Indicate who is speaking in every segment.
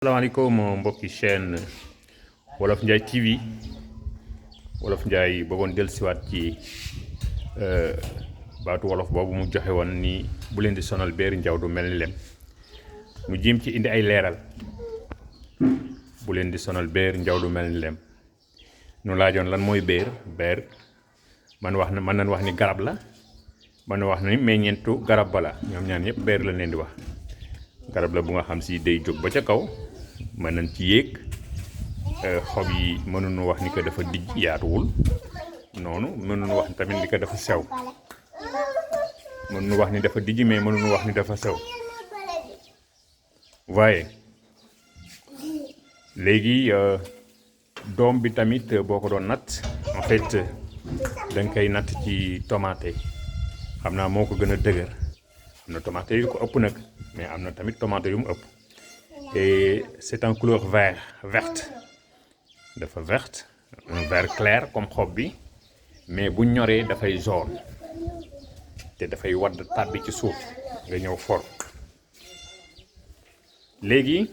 Speaker 1: Assalamualaikum mbokki chaîne Wolof Ndiaye TV Wolof Ndiaye bëggoon dellusiwaat ci baatu wolof boobu mu joxe woon ni bu leen di sonal beer njaw du mel ni lem mu jiim ci indi ay leeral bu leen di sonal beer njaw du mel ni lem nu laajoon lan mooy beer man nañ wax ni garab la man wax ni meññentu garab bala ñoom ñaan yëpp beer la leen di wax garab la bu nga xam si day jóg ba ca kaw mën nañ ci yéeg xob yi mënuñu wax ni ko dafa dijj yaatuwul noonu mënuñu wax tamit ni ko dafa sew mënuñu wax ni dafa dijj mais mënuñu wax ni dafa sew waaye léegi doom bi tamit boo ko doon natt en fait da nga koy natt ci tomate xam naa moo ko gën a dëgër am na tomate yu ko ëpp nag mais am na tamit tomate yu mu ëpp et c'est en couleur verte dafa verte un vert clair comme xob bi mais bu ñoree dafay jaune te dafay wadd tàbbi ci suuf nga ñëw for léegi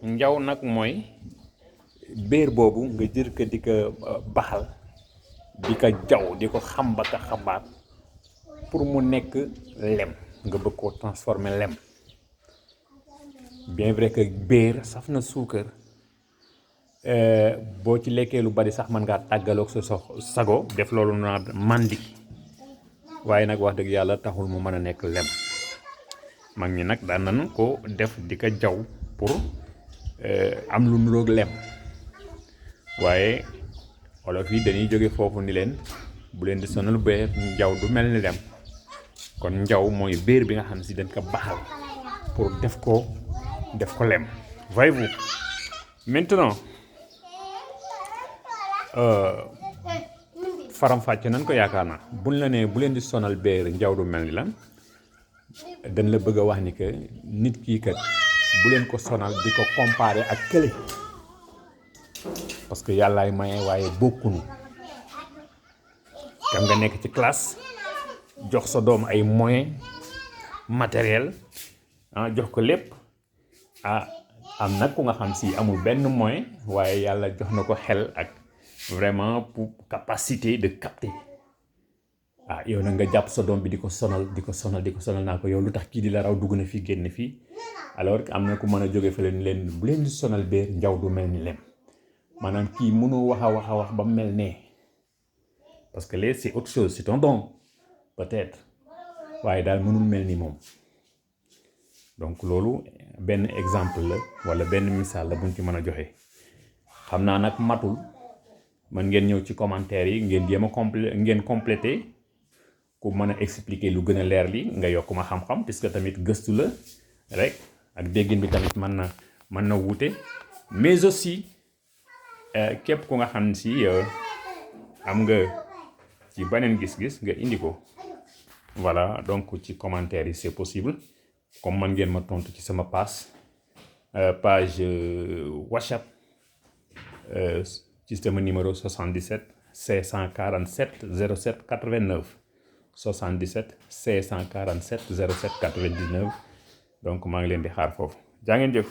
Speaker 1: njaw nag mooy béer boobu nga jër ko di ko baxal di ko jaw di ko xamba ka xabaat pour mu nekk lem nga bëgg koo transformer lem bien vrai que béer saf na suukar boo ci lekkee lu bari sax mën ngaa tàggaloog sa sago def loolu naa màndi waaye nag wax dëgg yàlla taxul mu mën a nekk lem mag ñi nag daan nañ ko def di ko jaw pour am lu nuroog lem waaye wolof yi dañuy jóge foofu ni leen bu leen di sonal beer njaw du mel ni lem kon njaw mooy béer bi nga xam si dañ ko baxal pour def ko lem voyez-vous maintenant faram-fàcce nañ ko yaakaar naa buñ la nee bu leen di sonal beer njaw du mel ni lan dañ la bëgg a wax ni que nit kii kat bu leen ko sonal di ko comparer ak kële parce que yàllaay maye waaye bokkunu kam nga nekk ci classe jox sa doom ay moyens matériel jox ko lépp am nag ku nga xam si amul benn moyen waaye yàlla jox na ko xel ak vraiment pour capacité de capter yow nag nga jàpp sa doom bi di ko sonal naa ko yow lu tax kii di la raw dugg na fii génn fii alors que am na ku mën a jóge fa leen bu leen di sonal beer njaw du mel ni lem maanaam kii mënoo wax a wax ba mel ne parce que là c'est autre chose c'est un don peut-être waaye daal mënul mel ni moom donc loolu benn exemple la walla benn misaal la buñ ci mën a joxe xam naa nag matul man ngeen ñëw ci commentaire yi ngeen jéem a ngeen compléter ku mën a expliquer lu gën a leer li nga yokk ma xam-xam puisque tamit gëstu la rek ak déggin bi tamit mën na wuute mais aussi képp ku nga xam si am nga ci beneen gis-gis nga indi ko voilà donc ci commentaire yi c'est possible comme man ngeen ma tontu ci sama page WhatsApp ci sama numéro 77 547 07 89 77 547 07 99 donc maa ngi leen di xaar foofu jaa ngeen jëf